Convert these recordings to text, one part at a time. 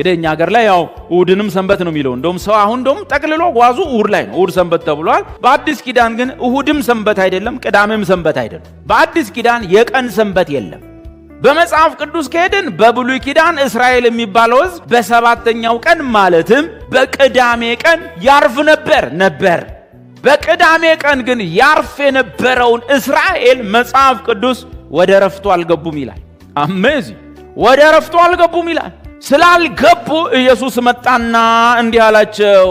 እንግዲህ እኛ ሀገር ላይ ያው እሁድንም ሰንበት ነው የሚለው። እንደውም ሰው አሁን እንደውም ጠቅልሎ ጓዙ እሁድ ላይ ነው፣ እሁድ ሰንበት ተብሏል። በአዲስ ኪዳን ግን እሁድም ሰንበት አይደለም፣ ቅዳሜም ሰንበት አይደለም። በአዲስ ኪዳን የቀን ሰንበት የለም። በመጽሐፍ ቅዱስ ከሄድን በብሉይ ኪዳን እስራኤል የሚባለው ሕዝብ በሰባተኛው ቀን ማለትም በቅዳሜ ቀን ያርፍ ነበር። በቅዳሜ ቀን ግን ያርፍ የነበረውን እስራኤል መጽሐፍ ቅዱስ ወደ ረፍቱ አልገቡም ይላል። Amazing! ወደ ረፍቱ አልገቡም ይላል። ስላልገቡ ኢየሱስ መጣና እንዲህ አላቸው።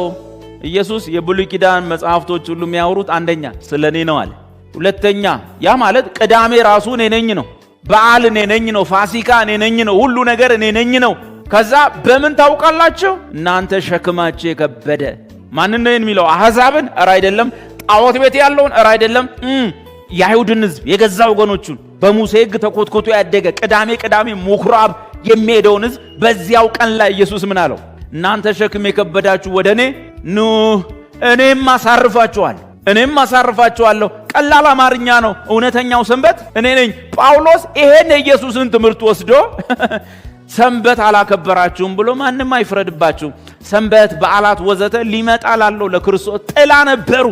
ኢየሱስ የብሉይ ኪዳን መጽሐፍቶች ሁሉ የሚያወሩት አንደኛ ስለ እኔ ነው አለ። ሁለተኛ ያ ማለት ቅዳሜ ራሱ እኔ ነኝ ነው። በዓል እኔ ነኝ ነው። ፋሲካ እኔ ነኝ ነው። ሁሉ ነገር እኔ ነኝ ነው። ከዛ በምን ታውቃላችሁ? እናንተ ሸክማችሁ የከበደ ማንን ነው የሚለው? አሕዛብን? እረ አይደለም። ጣዖት ቤት ያለውን? እረ አይደለም። የአይሁድን ሕዝብ፣ የገዛ ወገኖቹን፣ በሙሴ ሕግ ተኮትኮቶ ያደገ፣ ቅዳሜ ቅዳሜ ምኩራብ የሚሄደውን ሕዝብ በዚያው ቀን ላይ ኢየሱስ ምን አለው? እናንተ ሸክም የከበዳችሁ ወደ እኔ ኑ፣ እኔም አሳርፋችኋለሁ፣ እኔም አሳርፋችኋለሁ። ቀላል አማርኛ ነው። እውነተኛው ሰንበት እኔ ነኝ። ጳውሎስ ይሄን የኢየሱስን ትምህርት ወስዶ ሰንበት አላከበራችሁም ብሎ ማንም አይፍረድባችሁ። ሰንበት፣ በዓላት ወዘተ ሊመጣ ላለው ለክርስቶስ ጥላ ነበሩ።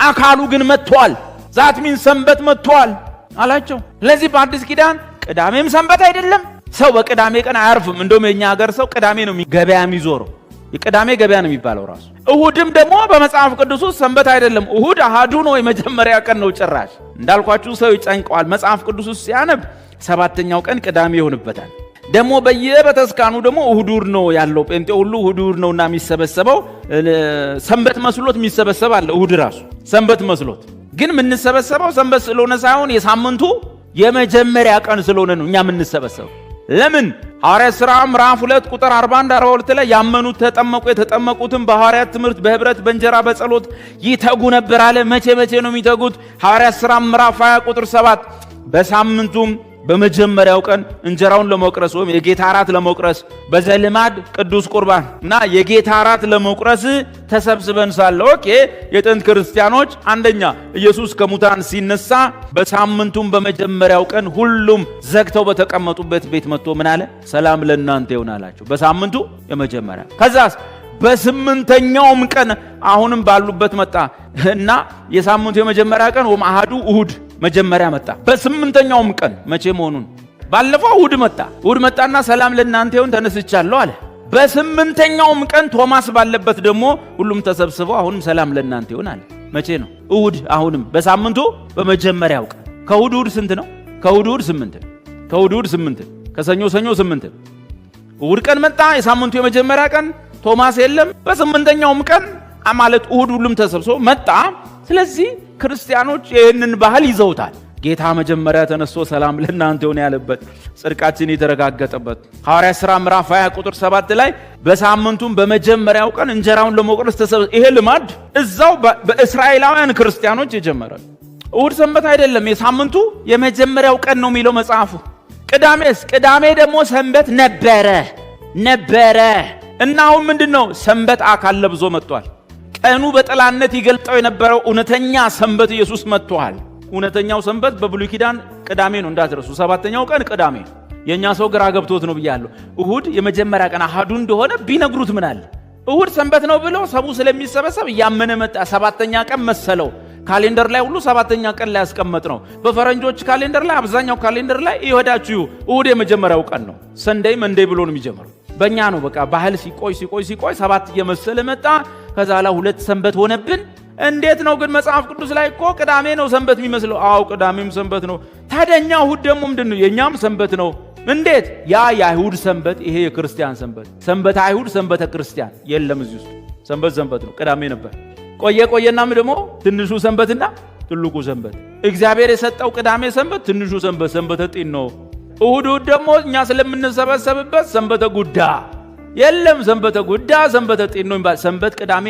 አካሉ ግን መጥቷል። That means ሰንበት መጥቷል አላቸው። ስለዚህ በአዲስ ኪዳን ቅዳሜም ሰንበት አይደለም። ሰው በቅዳሜ ቀን አያርፍም። እንደውም የኛ ሀገር ሰው ቅዳሜ ነው ገበያ የሚዞረው። የቅዳሜ ገበያ ነው የሚባለው ራሱ። እሁድም ደግሞ በመጽሐፍ ቅዱስ ውስጥ ሰንበት አይደለም። እሁድ አሃዱ ነው፣ የመጀመሪያ ቀን ነው። ጭራሽ እንዳልኳችሁ ሰው ይጨንቀዋል። መጽሐፍ ቅዱስ ውስጥ ሲያነብ ሰባተኛው ቀን ቅዳሜ ይሆንበታል። ደግሞ በየቤተክርስቲያኑ ደግሞ እሁድ እሁድ ነው ያለው። ጴንጤ ሁሉ እሁድ እሁድ ነውና የሚሰበሰበው፣ ሰንበት መስሎት የሚሰበሰብ አለ። እሁድ ራሱ ሰንበት መስሎት፣ ግን የምንሰበሰበው ሰንበት ስለሆነ ሳይሆን የሳምንቱ የመጀመሪያ ቀን ስለሆነ ነው እኛ የምንሰበሰበው። ለምን? ሐዋርያት ሥራ ምዕራፍ 2 ቁጥር 41 42 ላይ ያመኑት ተጠመቁ፣ የተጠመቁትም በሐዋርያት ትምህርት በኅብረት በእንጀራ በጸሎት ይተጉ ነበር አለ። መቼ መቼ ነው የሚተጉት? ሐዋርያት ሥራ ምዕራፍ 20 ቁጥር 7 በሳምንቱም በመጀመሪያው ቀን እንጀራውን ለመቁረስ ወይም የጌታ እራት ለመቁረስ፣ በዘልማድ ቅዱስ ቁርባን እና የጌታ እራት ለመቁረስ ተሰብስበን ሳለ። Okay፣ የጥንት ክርስቲያኖች አንደኛ ኢየሱስ ከሙታን ሲነሳ በሳምንቱም በመጀመሪያው ቀን ሁሉም ዘግተው በተቀመጡበት ቤት መጥቶ ምን አለ? ሰላም ለእናንተ ይሁን አላቸው። በሳምንቱ የመጀመሪያ። ከዛስ በስምንተኛውም ቀን አሁንም ባሉበት መጣ እና የሳምንቱ የመጀመሪያ ቀን ወይም አሃዱ እሁድ መጀመሪያ መጣ። በስምንተኛውም ቀን መቼ መሆኑን ባለፈው እሁድ መጣ። እሁድ መጣና ሰላም ለእናንተ ይሁን፣ ተነስቻለሁ አለ። በስምንተኛውም ቀን ቶማስ ባለበት ደግሞ ሁሉም ተሰብስበው አሁንም ሰላም ለእናንተ ይሁን አለ። መቼ ነው? እሁድ። አሁንም በሳምንቱ በመጀመሪያው ቀን። ከእሁድ እሁድ ስንት ነው? ከእሁድ እሁድ 8። ከእሁድ እሁድ 8። ከሰኞ ሰኞ 8። እሁድ ቀን መጣ፣ የሳምንቱ የመጀመሪያ ቀን፣ ቶማስ የለም። በስምንተኛውም ቀን ማለት እሁድ ሁሉም ተሰብስቦ መጣ። ስለዚህ ክርስቲያኖች ይህንን ባህል ይዘውታል። ጌታ መጀመሪያ ተነስቶ ሰላም ለእናንተ ይሁን ያለበት፣ ጽድቃችን የተረጋገጠበት፣ ሐዋርያት ሥራ ምዕራፍ 20 ቁጥር 7 ላይ በሳምንቱም በመጀመሪያው ቀን እንጀራውን ለመቁረስ ተሰብስበው፣ ይሄ ልማድ እዛው በእስራኤላውያን ክርስቲያኖች የጀመረ። እሁድ ሰንበት አይደለም፣ የሳምንቱ የመጀመሪያው ቀን ነው የሚለው መጽሐፉ። ቅዳሜስ? ቅዳሜ ደግሞ ሰንበት ነበረ እና አሁን ምንድን ነው? ሰንበት አካል ለብሶ መጥቷል። ቀኑ በጥላነት ይገልጠው የነበረው እውነተኛ ሰንበት ኢየሱስ መጥቷል። እውነተኛው ሰንበት በብሉይ ኪዳን ቅዳሜ ነው፣ እንዳትረሱ። ሰባተኛው ቀን ቅዳሜ። የእኛ ሰው ግራ ገብቶት ነው ብያለሁ። እሁድ የመጀመሪያ ቀን አሃዱ እንደሆነ ቢነግሩት ምን አለ? እሁድ ሰንበት ነው ብሎ ሰቡ ስለሚሰበሰብ እያመነ መጣ። ሰባተኛ ቀን መሰለው። Calendar ላይ ሁሉ ሰባተኛ ቀን ላይ ያስቀመጥ ነው። በፈረንጆች calendar ላይ፣ አብዛኛው calendar ላይ ይወዳችሁ እሁድ የመጀመሪያው ቀን ነው። Sunday Monday ብሎ ነው የሚጀምረው። በእኛ ነው በቃ ባህል ሲቆይ ሲቆይ ሲቆይ ሰባት እየመሰለ መጣ። ከዛ ላይ ሁለት ሰንበት ሆነብን። እንዴት ነው ግን? መጽሐፍ ቅዱስ ላይ እኮ ቅዳሜ ነው ሰንበት የሚመስለው። አዎ፣ ቅዳሜም ሰንበት ነው። ታዲያ እኛ እሁድ ደግሞ ምንድን ነው? የእኛም ሰንበት ነው። እንዴት? ያ የአይሁድ ሰንበት፣ ይሄ የክርስቲያን ሰንበት። ሰንበተ አይሁድ፣ ሰንበተ ክርስቲያን የለም እዚህ ውስጥ። ሰንበት ሰንበት ነው። ቅዳሜ ነበር። ቆየ ቆየናም ደግሞ ትንሹ ሰንበትና ትልቁ ሰንበት፣ እግዚአብሔር የሰጠው ቅዳሜ ሰንበት፣ ትንሹ ሰንበት ሰንበተ ጢኖ፣ እሁድ እሁድ ደግሞ እኛ ስለምንሰበሰብበት ሰንበተ ጉዳ። የለም፣ ሰንበተ ጉዳ፣ ሰንበተ ጢኖ የሚባል ሰንበት ቅዳሜ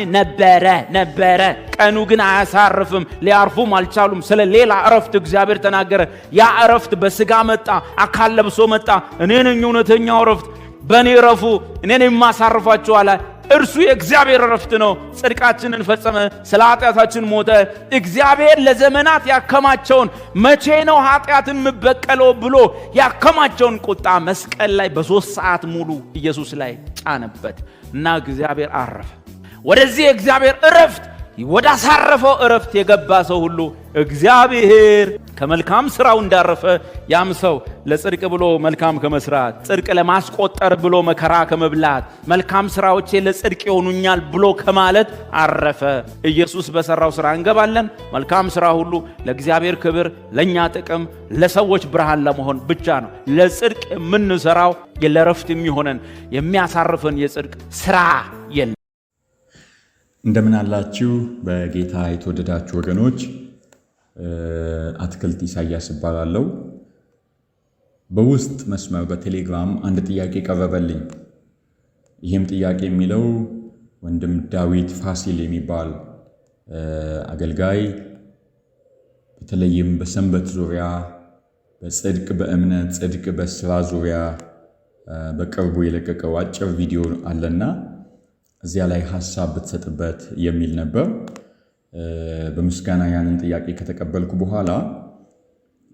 ነበረ። ቀኑ ግን አያሳርፍም። ሊያርፉም አልቻሉም። ስለ ሌላ እረፍት እግዚአብሔር ተናገረ። ያ እረፍት በስጋ መጣ፣ አካል ለብሶ መጣ። እኔ ነኝ እውነተኛው እረፍት፣ በእኔ እረፉ፣ እኔ ነኝ የማሳርፋችሁ አለ። እርሱ የእግዚአብሔር እረፍት ነው። ጽድቃችንን ፈጸመ፣ ስለ ኃጢአታችን ሞተ። እግዚአብሔር ለዘመናት ያከማቸውን፣ መቼ ነው ኃጢአትን ምበቀለው ብሎ ያከማቸውን ቁጣ መስቀል ላይ በ3 ሰዓት ሙሉ ኢየሱስ ላይ ጫነበት እና እግዚአብሔር አረፈ። ወደዚህ የእግዚአብሔር እረፍት፣ ወዳሳረፈው እረፍት የገባ ሰው ሁሉ እግዚአብሔር ከመልካም ስራው እንዳረፈ፣ ያም ሰው ለጽድቅ ብሎ መልካም ከመስራት፣ ጽድቅ ለማስቆጠር ብሎ መከራ ከመብላት፣ መልካም ስራዎቼ ለጽድቅ ይሆኑኛል ብሎ ከማለት አረፈ። ኢየሱስ በሰራው ስራ እንገባለን። መልካም ስራ ሁሉ ለእግዚአብሔር ክብር፣ ለእኛ ጥቅም፣ ለሰዎች ብርሃን ለመሆን ብቻ ነው። ለጽድቅ የምንሰራው ለእረፍት የሚሆነን የሚያሳርፈን የጽድቅ ስራ የለም። እንደምን አላችሁ? በጌታ የተወደዳችሁ ወገኖች፣ አትክልት ኢሳያስ እባላለሁ። በውስጥ መስመር በቴሌግራም አንድ ጥያቄ ቀረበልኝ። ይህም ጥያቄ የሚለው ወንድም ዳዊት ፋሲል የሚባል አገልጋይ በተለይም በሰንበት ዙሪያ፣ በጽድቅ በእምነት፣ ጽድቅ በስራ ዙሪያ በቅርቡ የለቀቀው አጭር ቪዲዮ አለና እዚያ ላይ ሀሳብ ብትሰጥበት የሚል ነበር። በምስጋና ያንን ጥያቄ ከተቀበልኩ በኋላ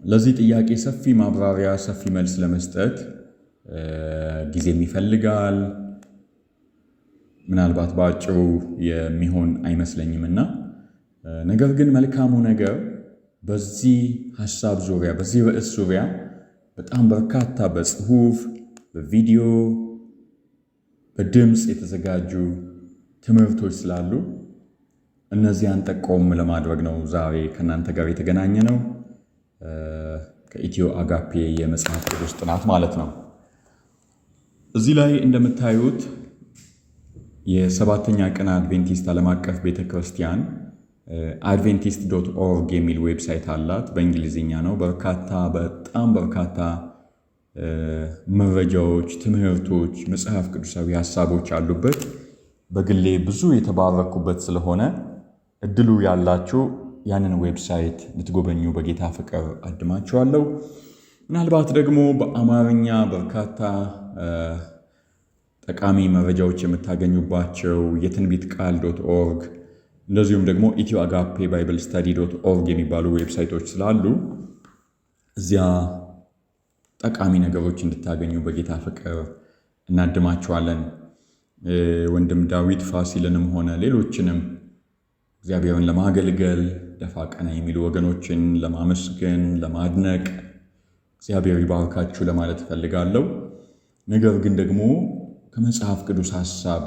ለዚህ ጥያቄ ሰፊ ማብራሪያ፣ ሰፊ መልስ ለመስጠት ጊዜም ይፈልጋል። ምናልባት በአጭሩ የሚሆን አይመስለኝም እና ነገር ግን መልካሙ ነገር በዚህ ሀሳብ ዙሪያ፣ በዚህ ርዕስ ዙሪያ በጣም በርካታ በጽሁፍ፣ በቪዲዮ፣ በድምፅ የተዘጋጁ ትምህርቶች ስላሉ እነዚያን ጠቆም ለማድረግ ነው ዛሬ ከእናንተ ጋር የተገናኘነው፣ ከኢትዮ አጋፔ የመጽሐፍ ቅዱስ ጥናት ማለት ነው። እዚህ ላይ እንደምታዩት የሰባተኛ ቀን አድቬንቲስት ዓለም አቀፍ ቤተ ክርስቲያን adventist.org የሚል website አላት። በእንግሊዝኛ ነው። በርካታ፣ በጣም በርካታ መረጃዎች፣ ትምህርቶች፣ መጽሐፍ ቅዱሳዊ ሀሳቦች አሉበት። በግሌ ብዙ የተባረኩበት ስለሆነ እድሉ ያላችሁ ያንን website እንድትጎበኙ በጌታ ፍቅር አድማችኋለሁ። ምናልባት ደግሞ በአማርኛ በርካታ ጠቃሚ መረጃዎች የምታገኙባቸው የትንቢት ቃል.org፣ እንደዚሁም ደግሞ ኢትዮ አጋፔ Bible study.org የሚባሉ website ኦች ስላሉ እዚያ ጠቃሚ ነገሮች እንድታገኙ በጌታ ፍቅር እናድማችኋለን። ወንድም ዳዊት ፋሲልንም ሆነ ሌሎችንም እግዚአብሔርን ለማገልገል ደፋ ቀና የሚሉ ወገኖችን ለማመስገን፣ ለማድነቅ፣ እግዚአብሔር ይባርካችሁ ለማለት እፈልጋለሁ። ነገር ግን ደግሞ ከመጽሐፍ ቅዱስ ሐሳብ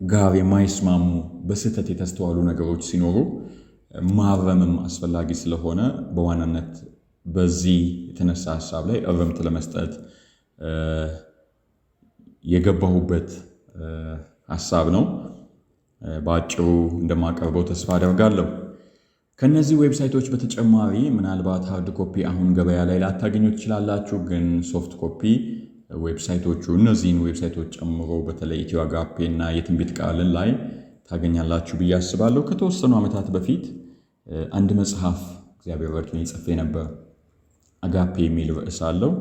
ጋር የማይስማሙ፣ በስህተት የተስተዋሉ ነገሮች ሲኖሩ ማረምም አስፈላጊ ስለሆነ በዋናነት በዚህ የተነሳ ሀሳብ ላይ እርምት ለመስጠት የገባሁበት ሀሳብ ነው። በአጭሩ እንደማቀርበው ተስፋ አደርጋለሁ። ከነዚህ website ኦች በተጨማሪ ምናልባት hard copy አሁን ገበያ ላይ ላታገኙ ትችላላችሁ። ግን soft copy website ኦቹ እነዚህን website ኦች ጨምሮ በተለይ ኢትዮ አጋፔ እና የትንቢት ቃልን ላይ ታገኛላችሁ ብዬ አስባለሁ። ከተወሰኑ ዓመታት በፊት አንድ መጽሐፍ እግዚአብሔር ረድቶኝ ጽፌ ነበር። አጋፔ የሚል ርዕስ አለው።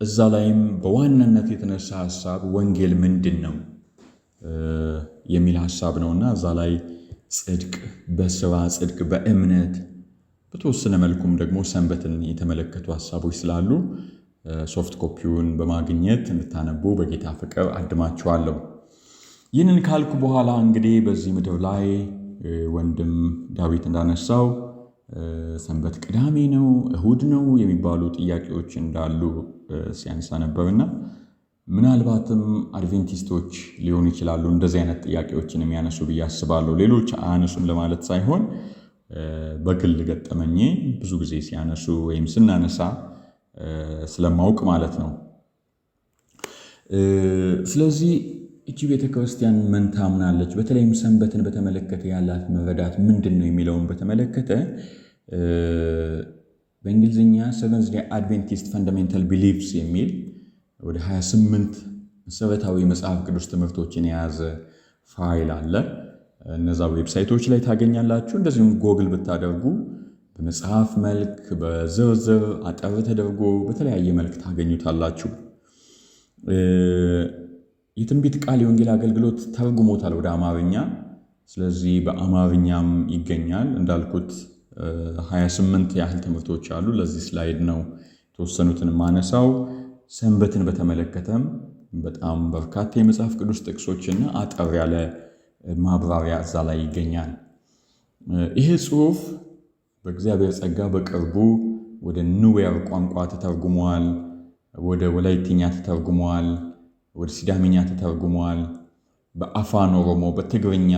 እዛ ላይም በዋናነት የተነሳ ሀሳብ ወንጌል ምንድን ነው የሚል ሀሳብ ነው እና እዛ ላይ ጽድቅ በስራ፣ ጽድቅ በእምነት፣ በተወሰነ መልኩም ደግሞ ሰንበትን የተመለከቱ ሀሳቦች ስላሉ soft copy ውን በማግኘት እንድታነቡ በጌታ ፍቅር አድማችኋለሁ። ይህንን ካልኩ በኋላ እንግዲህ በዚህ ምድር ላይ ወንድም ዳዊት እንዳነሳው ሰንበት ቅዳሜ ነው፣ እሁድ ነው የሚባሉ ጥያቄዎች እንዳሉ ሲያነሳ ነበርና ምናልባትም አድቬንቲስቶች ሊሆኑ ይችላሉ እንደዚህ አይነት ጥያቄዎችን የሚያነሱ ብዬ አስባለሁ። ሌሎች አያነሱም ለማለት ሳይሆን በግል ገጠመኜ ብዙ ጊዜ ሲያነሱ ወይም ስናነሳ ስለማውቅ ማለት ነው። ስለዚህ እቺ ቤተክርስቲያን ምን ታምናለች? በተለይም ሰንበትን በተመለከተ ያላት መረዳት ምንድን ነው የሚለውን በተመለከተ በእንግሊዝኛ Seventh Day Adventist Fundamental Beliefs የሚል ወደ 28 መሰረታዊ መጽሐፍ ቅዱስ ትምህርቶችን የያዘ ፋይል አለ። እነዛ website ኦች ላይ ታገኛላችሁ። እንደዚሁም ጎግል ብታደርጉ በመጽሐፍ መልክ፣ በዝርዝር አጠር ተደርጎ በተለያየ መልክ ታገኙታላችሁ። የትንቢት ቃል የወንጌል አገልግሎት ተርጉሞታል ወደ አማርኛ። ስለዚህ በአማርኛም ይገኛል። እንዳልኩት 28 ያህል ትምህርቶች አሉ። ለዚህ slide ነው የተወሰኑትን ማነሳው። ሰንበትን በተመለከተም በጣም በርካታ የመጽሐፍ ቅዱስ ጥቅሶችና አጠር ያለ ማብራሪያ እዛ ላይ ይገኛል። ይሄ ጽሑፍ በእግዚአብሔር ጸጋ በቅርቡ ወደ ኑዌር ቋንቋ ተተርጉሟል፣ ወደ ወላይትኛ ተተርጉሟል፣ ወደ ሲዳምኛ ተተርጉሟል፣ በአፋን ኦሮሞ፣ በትግርኛ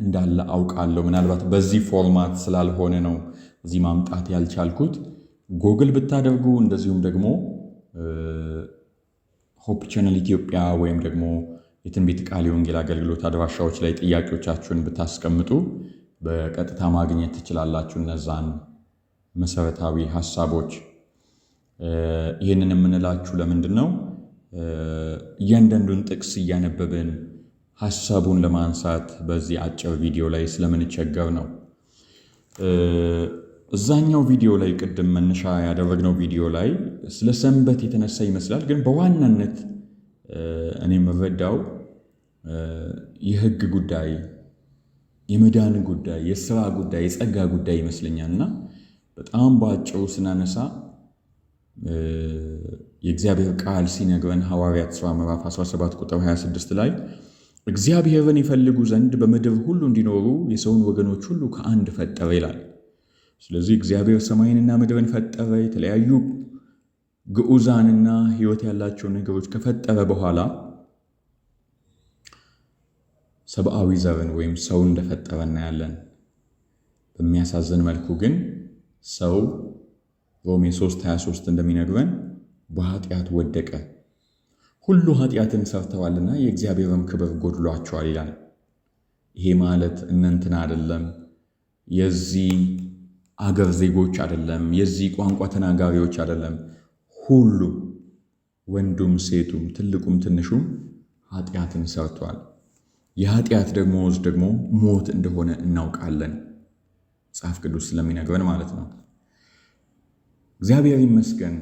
እንዳለ አውቃለሁ። ምናልባት በዚህ format ስላልሆነ ነው እዚህ ማምጣት ያልቻልኩት። ጎግል ብታደርጉ እንደዚሁም ደግሞ Hope Channel ኢትዮጵያ ወይም ደግሞ የትንቢት ቃል የወንጌል አገልግሎት አድራሻዎች ላይ ጥያቄዎቻችሁን ብታስቀምጡ በቀጥታ ማግኘት ትችላላችሁ እነዛን መሰረታዊ ሀሳቦች። ይህንን የምንላችሁ ለምንድን ነው? እያንዳንዱን ጥቅስ እያነበብን ሀሳቡን ለማንሳት በዚህ አጭር ቪዲዮ ላይ ስለምንቸገር ነው። እዛኛው ቪዲዮ ላይ ቅድም መነሻ ያደረግነው ቪዲዮ ላይ ስለ ሰንበት የተነሳ ይመስላል፣ ግን በዋናነት እኔ የምረዳው የሕግ ጉዳይ፣ የመዳን ጉዳይ፣ የስራ ጉዳይ፣ የጸጋ ጉዳይ ይመስለኛል። እና በጣም በአጭሩ ስናነሳ የእግዚአብሔር ቃል ሲነግረን ሐዋርያት ሥራ ምዕራፍ 17 ቁጥር 26 ላይ እግዚአብሔርን ይፈልጉ ዘንድ በምድር ሁሉ እንዲኖሩ የሰውን ወገኖች ሁሉ ከአንድ ፈጠረ ይላል። ስለዚህ እግዚአብሔር ሰማይንና ምድርን ፈጠረ። የተለያዩ ግዑዛንና ሕይወት ያላቸው ነገሮች ከፈጠረ በኋላ ሰብአዊ ዘርን ወይም ሰው እንደፈጠረ እናያለን። በሚያሳዝን መልኩ ግን ሰው ሮሜ 3:23 እንደሚነግረን በኃጢአት ወደቀ፣ ሁሉ ኃጢአትን ሰርተዋልና የእግዚአብሔርም ክብር ጎድሏቸዋል ይላል። ይሄ ማለት እነንትና አይደለም፣ የዚህ አገር ዜጎች አይደለም፣ የዚህ ቋንቋ ተናጋሪዎች አይደለም። ሁሉ ወንዱም ሴቱም ትልቁም ትንሹም ኃጢአትን ሰርቷል። የኃጢአት ደመወዝ ደግሞ ሞት እንደሆነ እናውቃለን፣ መጽሐፍ ቅዱስ ስለሚነግረን ማለት ነው። እግዚአብሔር ይመስገን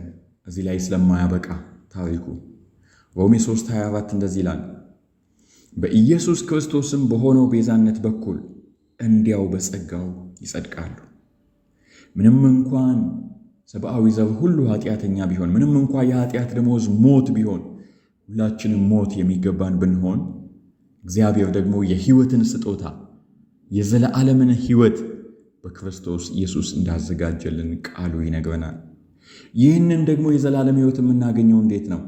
እዚህ ላይ ስለማያበቃ ታሪኩ ሮሜ 3:24 እንደዚህ ይላል፣ በኢየሱስ ክርስቶስም በሆነው ቤዛነት በኩል እንዲያው በጸጋው ይጸድቃሉ። ምንም እንኳን ሰብአዊ ዘር ሁሉ ኃጢአተኛ ቢሆን፣ ምንም እንኳን የኃጢአት ደመወዝ ሞት ቢሆን፣ ሁላችንም ሞት የሚገባን ብንሆን፣ እግዚአብሔር ደግሞ የሕይወትን ስጦታ የዘለዓለምን ሕይወት በክርስቶስ ኢየሱስ እንዳዘጋጀልን ቃሉ ይነግረናል። ይህንን ደግሞ የዘላለም ሕይወት የምናገኘው እንዴት ነው?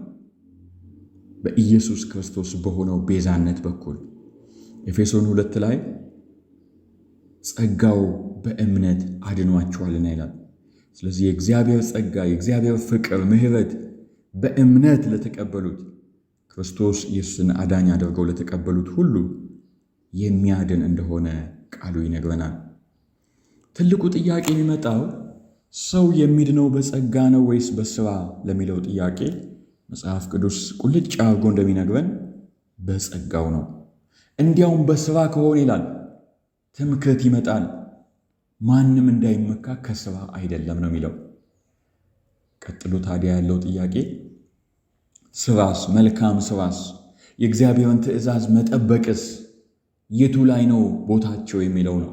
በኢየሱስ ክርስቶስ በሆነው ቤዛነት በኩል። ኤፌሶን 2 ላይ ጸጋው በእምነት አድኗቸዋልና ይላል። ስለዚህ የእግዚአብሔር ጸጋ፣ የእግዚአብሔር ፍቅር፣ ምሕረት በእምነት ለተቀበሉት፣ ክርስቶስ ኢየሱስን አዳኝ አድርገው ለተቀበሉት ሁሉ የሚያድን እንደሆነ ቃሉ ይነግረናል። ትልቁ ጥያቄ የሚመጣው ሰው የሚድነው በጸጋ ነው ወይስ በስራ ለሚለው ጥያቄ መጽሐፍ ቅዱስ ቁልጭ አድርጎ እንደሚነግረን በጸጋው ነው። እንዲያውም በስራ ከሆነ ይላል ትምክህት ይመጣል፣ ማንም እንዳይመካ ከስራ አይደለም ነው የሚለው። ቀጥሎ ታዲያ ያለው ጥያቄ ስራስ፣ መልካም ስራስ፣ የእግዚአብሔርን ትእዛዝ መጠበቅስ የቱ ላይ ነው ቦታቸው የሚለው ነው።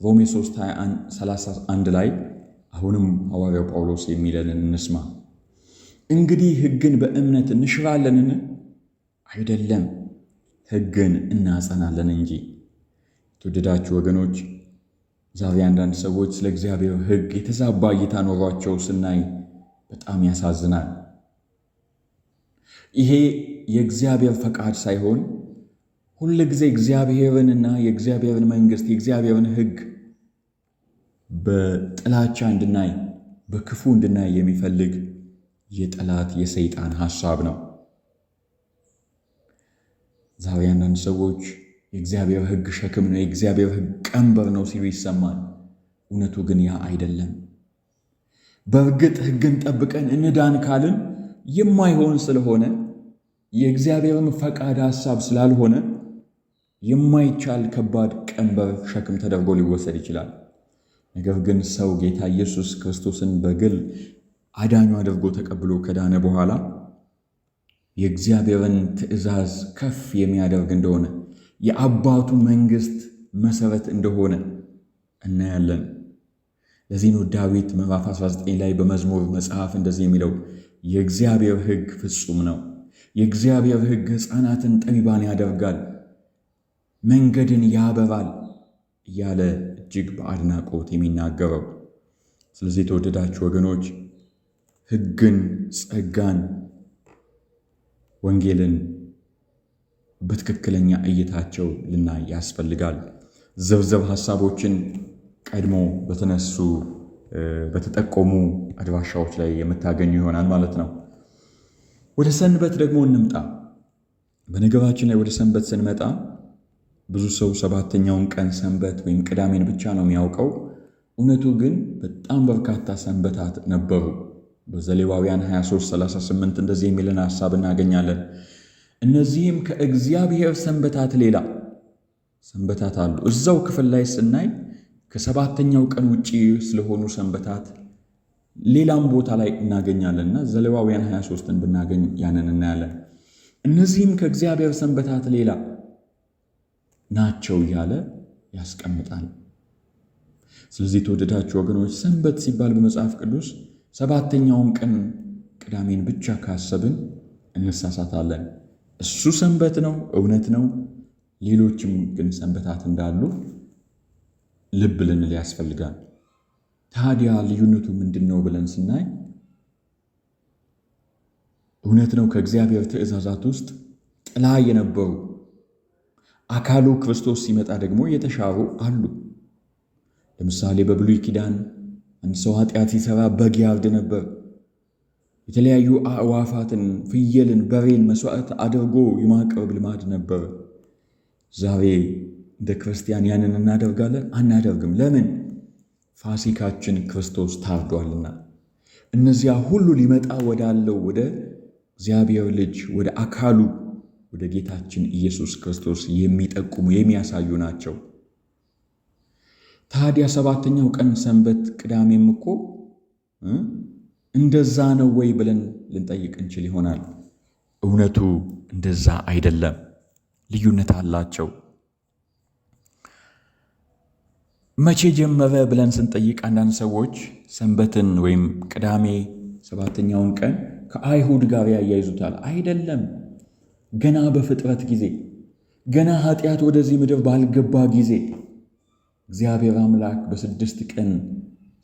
ሮሜ 3:31 ላይ አሁንም ሐዋርያው ጳውሎስ የሚለንን እንስማ። እንግዲህ ሕግን በእምነት እንሽራለንን? አይደለም፣ ሕግን እናጸናለን እንጂ። የተወደዳችሁ ወገኖች፣ ዛሬ አንዳንድ ሰዎች ስለ እግዚአብሔር ሕግ የተዛባ እይታ ኖሯቸው ስናይ በጣም ያሳዝናል። ይሄ የእግዚአብሔር ፈቃድ ሳይሆን ሁል ጊዜ እግዚአብሔርንና የእግዚአብሔርን መንግሥት፣ የእግዚአብሔርን ሕግ በጥላቻ እንድናይ፣ በክፉ እንድናይ የሚፈልግ የጠላት የሰይጣን ሐሳብ ነው። ዛሬ አንዳንድ ሰዎች የእግዚአብሔር ሕግ ሸክም ነው፣ የእግዚአብሔር ሕግ ቀንበር ነው ሲሉ ይሰማል። እውነቱ ግን ያ አይደለም። በእርግጥ ሕግን ጠብቀን እንዳን ካልን የማይሆን ስለሆነ፣ የእግዚአብሔርም ፈቃድ ሐሳብ ስላልሆነ የማይቻል ከባድ ቀንበር ሸክም ተደርጎ ሊወሰድ ይችላል። ነገር ግን ሰው ጌታ ኢየሱስ ክርስቶስን በግል አዳኙ አድርጎ ተቀብሎ ከዳነ በኋላ የእግዚአብሔርን ትእዛዝ ከፍ የሚያደርግ እንደሆነ፣ የአባቱ መንግሥት መሰረት እንደሆነ እናያለን። ለዚህ ነው ዳዊት ምዕራፍ 19 ላይ በመዝሙር መጽሐፍ እንደዚህ የሚለው፣ የእግዚአብሔር ሕግ ፍጹም ነው፣ የእግዚአብሔር ሕግ ሕፃናትን ጠቢባን ያደርጋል፣ መንገድን ያበራል እያለ እጅግ በአድናቆት የሚናገረው። ስለዚህ የተወደዳችሁ ወገኖች፣ ሕግን፣ ጸጋን፣ ወንጌልን በትክክለኛ እይታቸው ልናይ ያስፈልጋል። ዝርዝር ሐሳቦችን ቀድሞ በተነሱ በተጠቆሙ አድራሻዎች ላይ የምታገኙ ይሆናል ማለት ነው። ወደ ሰንበት ደግሞ እንምጣ። በነገራችን ላይ ወደ ሰንበት ስንመጣ ብዙ ሰው ሰባተኛውን ቀን ሰንበት ወይም ቅዳሜን ብቻ ነው የሚያውቀው። እውነቱ ግን በጣም በርካታ ሰንበታት ነበሩ። በዘሌዋውያን 23:38 እንደዚህ የሚልን ሐሳብ እናገኛለን። እነዚህም ከእግዚአብሔር ሰንበታት ሌላ ሰንበታት አሉ። እዛው ክፍል ላይ ስናይ ከሰባተኛው ቀን ውጪ ስለሆኑ ሰንበታት ሌላም ቦታ ላይ እናገኛለን እና ዘሌዋውያን 23ን ብናገኝ ያንን እናያለን። እነዚህም ከእግዚአብሔር ሰንበታት ሌላ ናቸው እያለ ያስቀምጣል። ስለዚህ የተወደዳችሁ ወገኖች፣ ሰንበት ሲባል በመጽሐፍ ቅዱስ ሰባተኛውን ቀን ቅዳሜን ብቻ ካሰብን እንሳሳታለን። እሱ ሰንበት ነው፣ እውነት ነው። ሌሎችም ግን ሰንበታት እንዳሉ ልብ ልንል ያስፈልጋል። ታዲያ ልዩነቱ ምንድን ነው ብለን ስናይ፣ እውነት ነው፣ ከእግዚአብሔር ትእዛዛት ውስጥ ጥላ የነበሩ አካሉ ክርስቶስ ሲመጣ ደግሞ የተሻሩ አሉ። ለምሳሌ በብሉይ ኪዳን አንድ ሰው ኃጢአት ሲሰራ በግ ያርድ ነበር። የተለያዩ አዕዋፋትን፣ ፍየልን፣ በሬን መስዋዕት አድርጎ የማቅረብ ልማድ ነበር። ዛሬ እንደ ክርስቲያን ያንን እናደርጋለን? አናደርግም። ለምን? ፋሲካችን ክርስቶስ ታርዷልና። እነዚያ ሁሉ ሊመጣ ወዳለው ወደ እግዚአብሔር ልጅ፣ ወደ አካሉ፣ ወደ ጌታችን ኢየሱስ ክርስቶስ የሚጠቁሙ፣ የሚያሳዩ ናቸው። ታዲያ ሰባተኛው ቀን ሰንበት ቅዳሜም እኮ እንደዛ ነው ወይ ብለን ልንጠይቅ እንችል ይሆናል። እውነቱ እንደዛ አይደለም። ልዩነት አላቸው። መቼ ጀመረ ብለን ስንጠይቅ አንዳንድ ሰዎች ሰንበትን ወይም ቅዳሜ ሰባተኛውን ቀን ከአይሁድ ጋር ያያይዙታል። አይደለም። ገና በፍጥረት ጊዜ፣ ገና ኃጢአት ወደዚህ ምድር ባልገባ ጊዜ፣ እግዚአብሔር አምላክ በ6 ቀን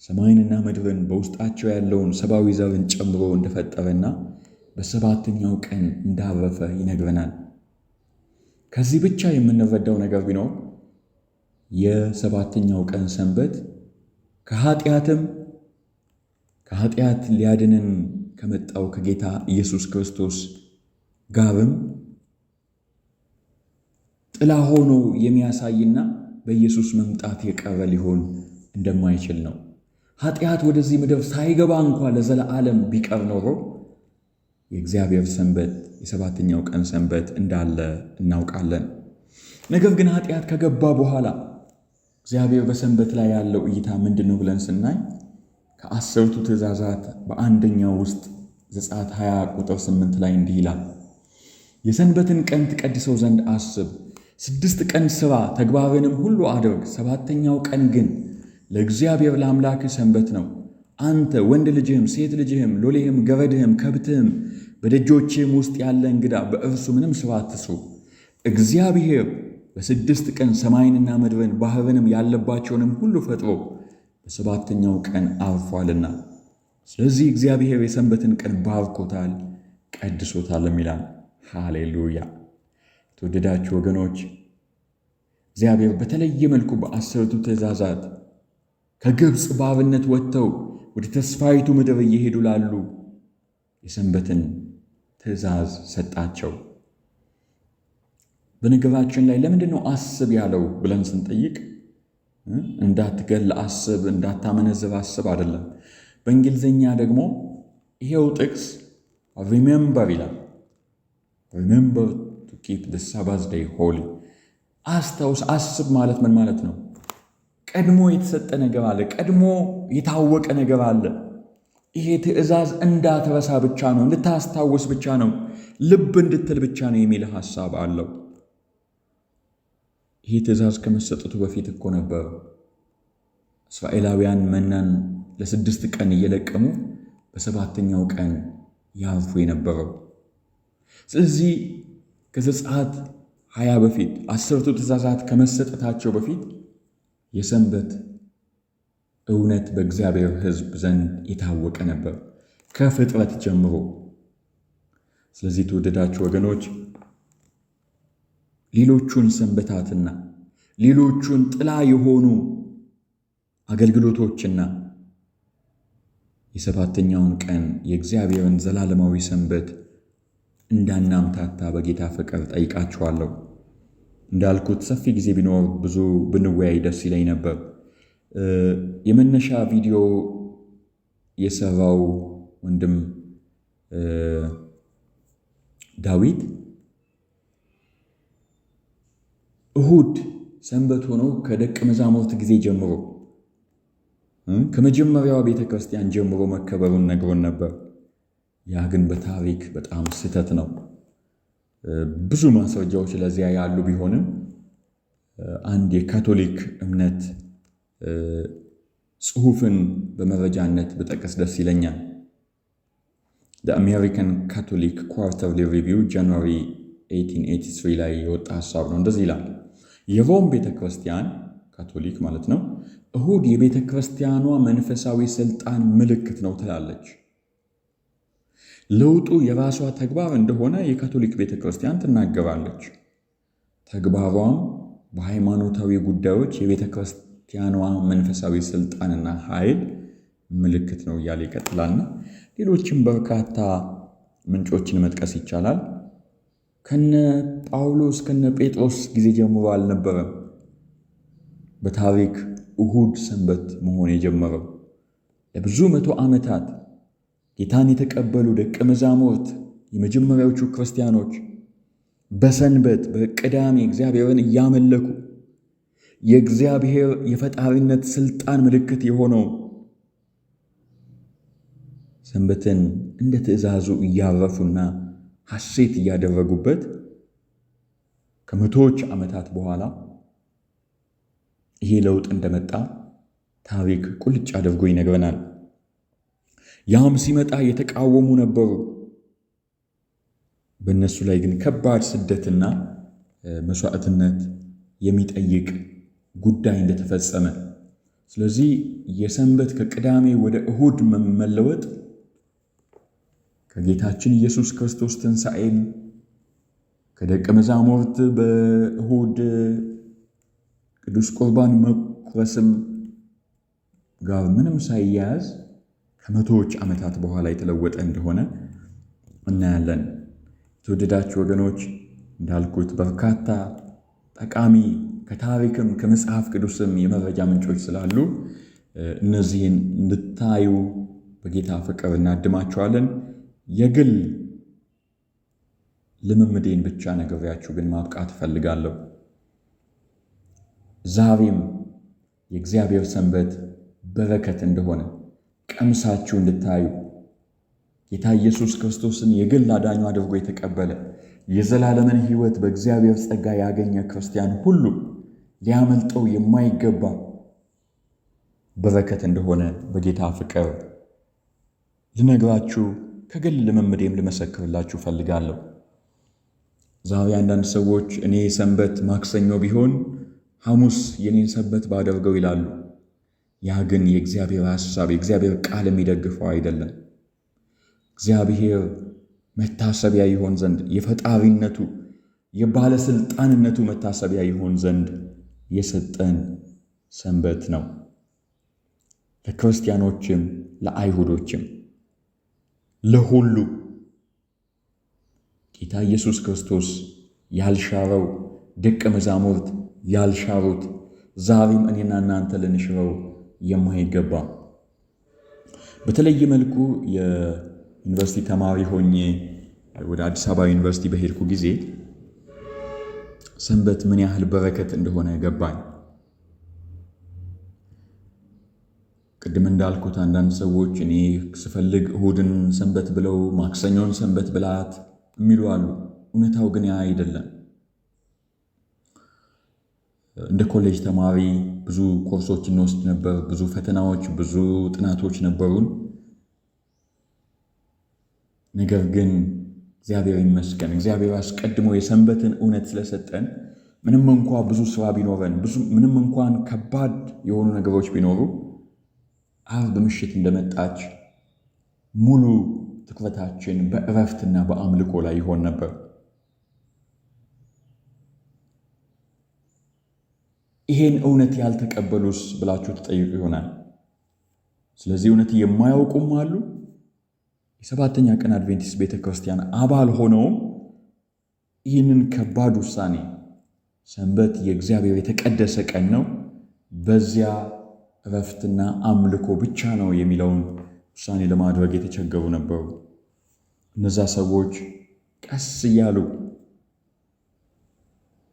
ሰማይንና ምድርን በውስጣቸው ያለውን ሰብአዊ ዘርን ጨምሮ እንደፈጠረና በሰባተኛው ቀን እንዳረፈ ይነግረናል። ከዚህ ብቻ የምንረዳው ነገር ቢኖር የሰባተኛው ቀን ሰንበት ከኃጢአት ሊያድንን ከመጣው ከጌታ ኢየሱስ ክርስቶስ ጋርም ጥላ ሆኖ የሚያሳይና በኢየሱስ መምጣት የቀረ ሊሆን እንደማይችል ነው። ኃጢአት ወደዚህ ምድር ሳይገባ እንኳ ለዘላለም ቢቀር ኖሮ የእግዚአብሔር ሰንበት፣ የሰባተኛው ቀን ሰንበት እንዳለ እናውቃለን። ነገር ግን ኃጢአት ከገባ በኋላ እግዚአብሔር በሰንበት ላይ ያለው እይታ ምንድን ነው ብለን ስናይ ከ10ቱ ትእዛዛት በአንደኛው ውስጥ ዘጸአት 20 ቁጥር 8 ላይ እንዲህ ይላል፣ "የሰንበትን ቀን ትቀድሰው ዘንድ አስብ። 6 ቀን ሥራ፣ ተግባርንም ሁሉ አድርግ። ሰባተኛው ቀን ግን ለእግዚአብሔር ለአምላክህ ሰንበት ነው። አንተ፣ ወንድ ልጅህም፣ ሴት ልጅህም፣ ሎሌህም፣ ገረድህም፣ ከብትህም፣ በደጆችህም ውስጥ ያለ እንግዳ በእርሱ ምንም ሥራ አትስሩ። እግዚአብሔር በ6 ቀን ሰማይንና ምድርን ባህርንም ያለባቸውንም ሁሉ ፈጥሮ በሰባተኛው ቀን አርፏልና። ስለዚህ እግዚአብሔር የሰንበትን ቀን ባርኮታል፣ ቀድሶታልም" ይላል። ሃሌሉያ! የተወደዳችሁ ወገኖች፣ እግዚአብሔር በተለየ መልኩ በ10ቱ ትእዛዛት ከግብፅ ባርነት ወጥተው ወደ ተስፋይቱ ምድር እየሄዱ ላሉ የሰንበትን ትእዛዝ ሰጣቸው። በነገራችን ላይ ለምንድን ነው አስብ ያለው ብለን ስንጠይቅ እንዳትገል አስብ፣ እንዳታመነዝር አስብ አይደለም። በእንግሊዝኛ ደግሞ ይሄው ጥቅስ remember ይላል። "Remember to keep the Sabbath day holy." አስታውስ፣ አስብ ማለት ምን ማለት ነው? ቀድሞ የተሰጠ ነገር አለ። ቀድሞ የታወቀ ነገር አለ። ይሄ ትእዛዝ እንዳትረሳ ብቻ ነው፣ እንድታስታውስ ብቻ ነው፣ ልብ እንድትል ብቻ ነው የሚል ሐሳብ አለው። ይሄ ትእዛዝ ከመሰጠቱ በፊት እኮ ነበር እስራኤላውያን መናን ለ6 ቀን እየለቀሙ በ7ኛው ቀን ያርፉ የነበረው። ስለዚህ ከዘጸአት 20 በፊት 10ቱ ትእዛዛት ከመሰጠታቸው በፊት የሰንበት እውነት በእግዚአብሔር ሕዝብ ዘንድ የታወቀ ነበር ከፍጥረት ጀምሮ። ስለዚህ ተወደዳችሁ ወገኖች፣ ሌሎቹን ሰንበታትና ሌሎቹን ጥላ የሆኑ አገልግሎቶችና የ7ኛውን ቀን የእግዚአብሔርን ዘላለማዊ ሰንበት እንዳናምታታ በጌታ ፍቅር ጠይቃችኋለሁ። እንዳልኩት ሰፊ ጊዜ ቢኖር ብዙ ብንወያይ ደስ ይለኝ ነበር። የመነሻ ቪዲዮ የሰራው ወንድም ዳዊት እሁድ ሰንበት ሆኖ ከደቀ መዛሙርት ጊዜ ጀምሮ ከመጀመሪያዋ ቤተ ክርስቲያን ጀምሮ መከበሩን ነግሮን ነበር። ያ ግን በታሪክ በጣም ስህተት ነው። ብዙ ማስረጃዎች ለዚያ ያሉ ቢሆንም አንድ የካቶሊክ እምነት ጽሑፍን በመረጃነት ብጠቅስ ደስ ይለኛል። The American Catholic Quarterly Review January 1883 ላይ የወጣ ሐሳብ ነው። እንደዚህ ይላል። የሮም ቤተክርስቲያን ካቶሊክ ማለት ነው፣ እሁድ የቤተክርስቲያኗ መንፈሳዊ ስልጣን ምልክት ነው ትላለች። ለውጡ የራሷ ተግባር እንደሆነ የካቶሊክ ቤተክርስቲያን ትናገራለች። ተግባሯም በሃይማኖታዊ ጉዳዮች የቤተክርስቲያኗ መንፈሳዊ ስልጣንና ኃይል ምልክት ነው እያለ ይቀጥላልና ሌሎችም በርካታ ምንጮችን መጥቀስ ይቻላል። ከነ ጳውሎስ ከነ ጴጥሮስ ጊዜ ጀምሮ አልነበረም በታሪክ እሁድ ሰንበት መሆን የጀመረው። ለብዙ መቶ ዓመታት ጌታን የተቀበሉ ደቀ መዛሙርት የመጀመሪያዎቹ ክርስቲያኖች በሰንበት በቅዳሜ እግዚአብሔርን እያመለኩ የእግዚአብሔር የፈጣሪነት ስልጣን ምልክት የሆነው ሰንበትን እንደ ትእዛዙ እያረፉና ሐሴት እያደረጉበት ከመቶዎች ዓመታት በኋላ ይሄ ለውጥ እንደመጣ ታሪክ ቁልጭ አድርጎ ይነግረናል። ያም ሲመጣ የተቃወሙ ነበሩ። በእነሱ ላይ ግን ከባድ ስደትና መስዋዕትነት የሚጠይቅ ጉዳይ እንደተፈጸመ። ስለዚህ የሰንበት ከቅዳሜ ወደ እሁድ መለወጥ ከጌታችን ኢየሱስ ክርስቶስ ትንሣኤም ከደቀ መዛሙርት በእሁድ ቅዱስ ቁርባን መቁረስም ጋር ምንም ሳይያያዝ ከመቶዎች ዓመታት በኋላ የተለወጠ እንደሆነ እናያለን። የተወደዳችሁ ወገኖች፣ እንዳልኩት በርካታ ጠቃሚ ከታሪክም ከመጽሐፍ ቅዱስም የመረጃ ምንጮች ስላሉ እነዚህን እንድታዩ በጌታ ፍቅር እናድማችኋለን። የግል ልምምዴን ብቻ ነግሬያችሁ ግን ማብቃት እፈልጋለሁ። ዛሬም የእግዚአብሔር ሰንበት በረከት እንደሆነ ቀምሳችሁ እንድታዩ ጌታ ኢየሱስ ክርስቶስን የግል አዳኙ አድርጎ የተቀበለ የዘላለምን ሕይወት በእግዚአብሔር ጸጋ ያገኘ ክርስቲያን ሁሉ ሊያመልጠው የማይገባ በረከት እንደሆነ በጌታ ፍቅር ልነግራችሁ ከግል ልምምዴም ልመሰክርላችሁ እፈልጋለሁ። ዛሬ አንዳንድ ሰዎች እኔ ሰንበት ማክሰኞ ቢሆን ሐሙስ የኔን ሰንበት ባደርገው ይላሉ። ያ ግን የእግዚአብሔር ሐሳብ የእግዚአብሔር ቃል የሚደግፈው አይደለም። እግዚአብሔር መታሰቢያ ይሆን ዘንድ የፈጣሪነቱ የባለስልጣንነቱ መታሰቢያ ይሆን ዘንድ የሰጠን ሰንበት ነው። ለክርስቲያኖችም ለአይሁዶችም ለሁሉ ጌታ ኢየሱስ ክርስቶስ ያልሻረው ደቀ መዛሙርት ያልሻሩት ዛሬም እኔና እናንተ ልንሽረው የማይገባ። በተለየ መልኩ የዩኒቨርሲቲ ተማሪ ሆኜ ወደ አዲስ አበባ ዩኒቨርሲቲ በሄድኩ ጊዜ ሰንበት ምን ያህል በረከት እንደሆነ ገባኝ። ቅድም እንዳልኩት አንዳንድ ሰዎች እኔ ስፈልግ እሁድን ሰንበት ብለው ማክሰኞን ሰንበት ብላት የሚሉ አሉ። እውነታው ግን ያ አይደለም። እንደ ኮሌጅ ተማሪ ብዙ ኮርሶች እንወስድ ነበር። ብዙ ፈተናዎች፣ ብዙ ጥናቶች ነበሩን። ነገር ግን እግዚአብሔር ይመስገን፣ እግዚአብሔር አስቀድሞ የሰንበትን እውነት ስለሰጠን ምንም እንኳ ብዙ ስራ ቢኖረን፣ ምንም እንኳን ከባድ የሆኑ ነገሮች ቢኖሩ፣ ዓርብ ምሽት እንደመጣች ሙሉ ትኩረታችን በእረፍትና በአምልኮ ላይ ይሆን ነበር። ይሄን እውነት ያልተቀበሉስ ብላችሁ ትጠይቁ ይሆናል። ስለዚህ እውነት የማያውቁም አሉ። የሰባተኛ ቀን አድቬንቲስት ቤተ ክርስቲያን አባል ሆነውም ይህንን ከባድ ውሳኔ፣ ሰንበት የእግዚአብሔር የተቀደሰ ቀን ነው፣ በዚያ እረፍትና አምልኮ ብቻ ነው የሚለውን ውሳኔ ለማድረግ የተቸገሩ ነበሩ። እነዛ ሰዎች ቀስ እያሉ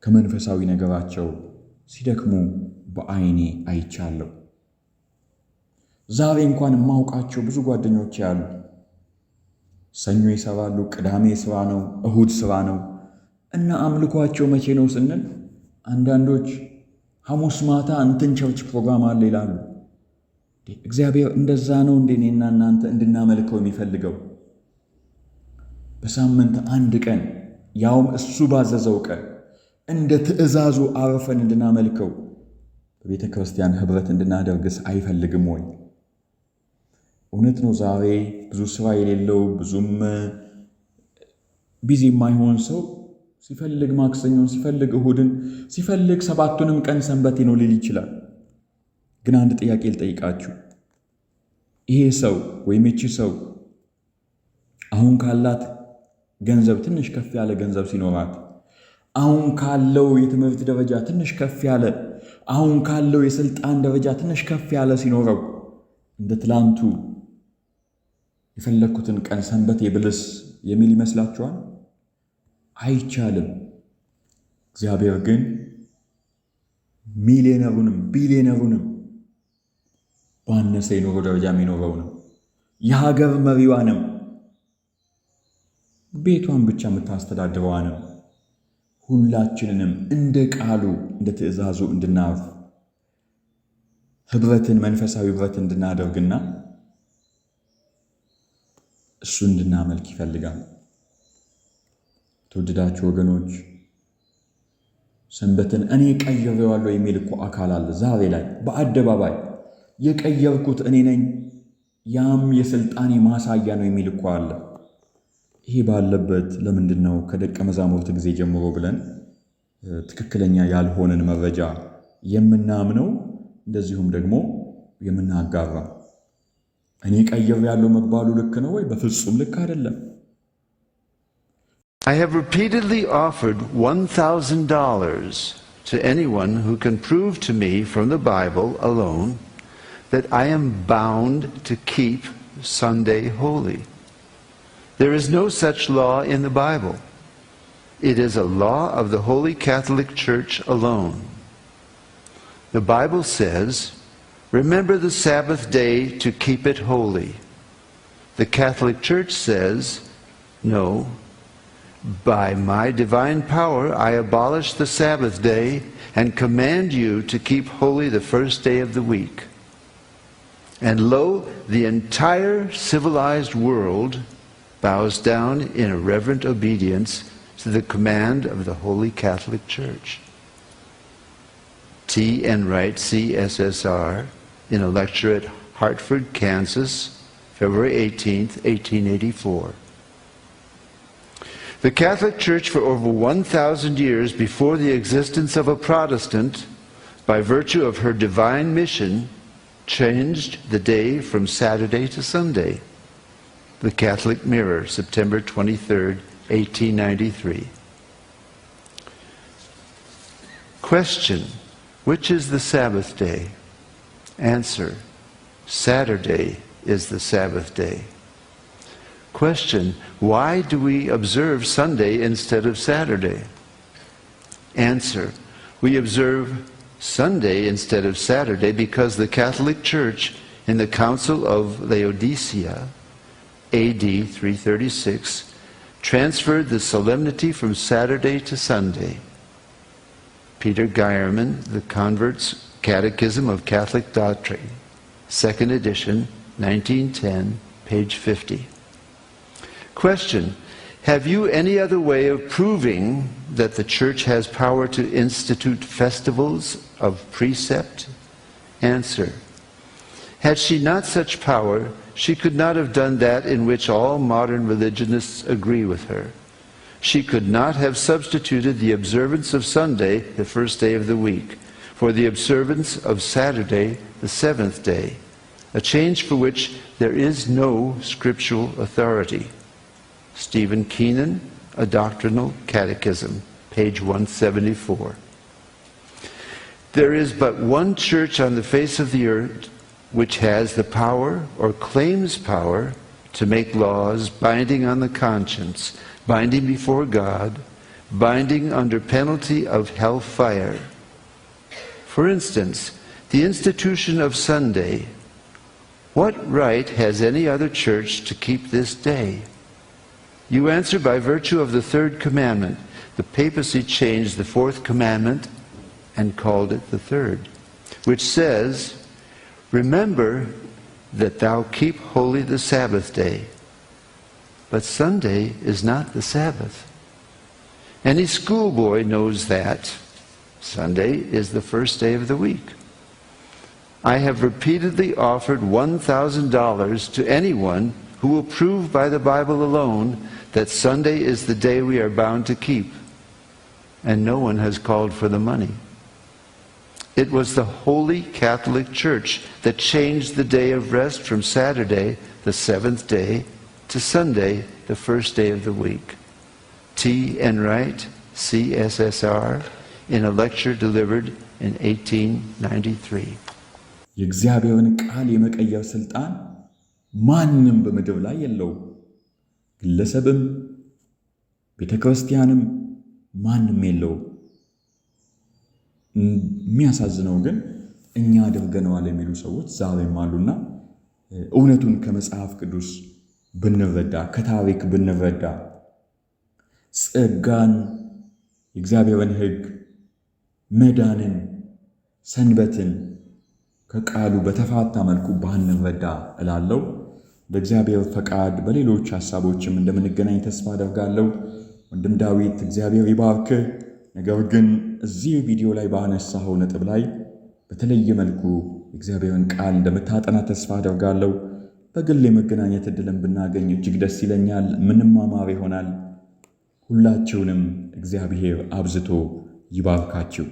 ከመንፈሳዊ ነገራቸው ሲደክሙ በዓይኔ አይቻለሁ። ዛሬ እንኳን የማውቃቸው ብዙ ጓደኞች ያሉ ሰኞ ይሰራሉ፣ ቅዳሜ ስራ ነው፣ እሁድ ስራ ነው። እና አምልኳቸው መቼ ነው ስንል አንዳንዶች ሐሙስ ማታ እንትን church ፕሮግራም አለ ይላሉ። እግዚአብሔር እንደዛ ነው እንዴ እኔና እናንተ እንድናመልከው የሚፈልገው? በሳምንት አንድ ቀን፣ ያውም እሱ ባዘዘው ቀን፣ እንደ ትእዛዙ አርፈን እንድናመልከው በቤተ ክርስቲያን ኅብረት እንድናደርግስ አይፈልግም ወይ? እውነት ነው። ዛሬ ብዙ ስራ የሌለው፣ ብዙም busy የማይሆን ሰው ሲፈልግ ማክሰኞን፣ ሲፈልግ እሁድን፣ ሲፈልግ ሰባቱንም ቀን ሰንበቴ ነው ሊል ይችላል። ግን አንድ ጥያቄ ልጠይቃችሁ። ይሄ ሰው ወይም ይቺ ሰው አሁን ካላት ገንዘብ ትንሽ ከፍ ያለ ገንዘብ ሲኖራት፣ አሁን ካለው የትምህርት ደረጃ ትንሽ ከፍ ያለ፣ አሁን ካለው የስልጣን ደረጃ ትንሽ ከፍ ያለ ሲኖረው እንደ ትላንቱ የፈለግኩትን ቀን ሰንበቴ ብልስ የሚል ይመስላችኋል? አይቻልም። እግዚአብሔር ግን ሚሊዮነሩንም ቢሊዮነሩንም ባነሰ የኑሮ ደረጃ የሚኖረውንም የሀገር መሪዋንም ቤቷን ብቻ የምታስተዳድረዋንም ሁላችንንም እንደ ቃሉ እንደ ትእዛዙ እንድናርፍ፣ ህብረትን መንፈሳዊ ህብረት እንድናደርግና እሱ እንድናመልክ ይፈልጋል። ተወደዳችሁ ወገኖች፣ ሰንበትን እኔ ቀይሬዋለሁ የሚል እኮ አካል አለ። ዛሬ ላይ በአደባባይ የቀየርኩት እኔ ነኝ፣ ያም የስልጣኔ ማሳያ ነው የሚል እኮ አለ። ይሄ ባለበት ለምንድን ነው ከደቀ መዛሙርት ጊዜ ጀምሮ ብለን ትክክለኛ ያልሆነን መረጃ የምናምነው፣ እንደዚሁም ደግሞ የምናጋራ? እኔ ቀይሬያለሁ መባሉ ልክ ነው ወይ? በፍጹም ልክ አይደለም። I have repeatedly offered $1,000 to anyone who can prove to me from the Bible alone that I am bound to keep Sunday holy. There is no such law in the Bible. It is a law of the Holy Catholic Church alone. The Bible says, "Remember the Sabbath day to keep it holy." The Catholic Church says, "No, by my divine power I abolish the Sabbath day and command you to keep holy the first day of the week." And lo, the entire civilized world bows down in a reverent obedience to the command of the Holy Catholic Church. T. Enright, CSSR, in a lecture at Hartford, Kansas, February 18th, 1884. The Catholic Church, for over 1,000 years before the existence of a Protestant, by virtue of her divine mission, changed the day from Saturday to Sunday. The Catholic Mirror, September 23rd, 1893. Question: which is the Sabbath day? Answer: Saturday is the Sabbath day. Question: why do we observe Sunday instead of Saturday? Answer: we observe Sunday instead of Saturday because the Catholic Church in the Council of Laodicea, AD 336, transferred the solemnity from Saturday to Sunday. Peter Geiermann, The Convert's Catechism of Catholic Doctrine, 2nd edition, 1910, page 50. Question: have you any other way of proving that the Church has power to institute festivals of precept? Answer: had she not such power, she could not have done that in which all modern religionists agree with her. She could not have substituted the observance of Sunday, the first day of the week, for the observance of Saturday, the seventh day, a change for which there is no scriptural authority. Stephen Keenan, A Doctrinal Catechism, page 174. There is but one church on the face of the earth which has the power, or claims power, to make laws binding on the conscience, binding before God, binding under penalty of hell fire. For instance, the institution of Sunday. What right has any other church to keep this day? You answer by virtue of the third commandment. The papacy changed the fourth commandment and called it the third, which says, remember that thou keep holy the Sabbath day. But Sunday is not the Sabbath. Any schoolboy knows that Sunday is the first day of the week. I have repeatedly offered $1,000 to anyone who will prove by the Bible alone that Sunday is the day we are bound to keep, and no one has called for the money. It was the Holy Catholic Church that changed the day of rest from Saturday, the seventh day, to Sunday, the first day of the week. T. Enright, CSSR, in a lecture delivered in 1893. የእግዚአብሔርን ቃል የመቀየር ስልጣን ማንም በምድር ላይ የለውም። ግለሰብም ቤተ ክርስቲያንም ማንም የለውም። የሚያሳዝነው ግን እኛ አድርገነዋል የሚሉ ሰዎች ዛሬም አሉና እውነቱን ከመጽሐፍ ቅዱስ ብንረዳ፣ ከታሪክ ብንረዳ፣ ጸጋን፣ የእግዚአብሔርን ሕግ፣ መዳንን፣ ሰንበትን ከቃሉ በተፋታ መልኩ ባንረዳ እላለሁ። በእግዚአብሔር ፈቃድ በሌሎች ሀሳቦችም እንደምንገናኝ ተስፋ አደርጋለሁ። ወንድም ዳዊት፣ እግዚአብሔር ይባርክህ። ነገር ግን እዚህ ቪዲዮ ላይ ባነሳኸው ነጥብ ላይ በተለየ መልኩ የእግዚአብሔርን ቃል እንደምታጠና ተስፋ አደርጋለሁ። በግል የመገናኘት እድልን ብናገኝ እጅግ ደስ ይለኛል። ምንማማር ይሆናል። ሁላችሁንም እግዚአብሔር አብዝቶ ይባርካችሁ።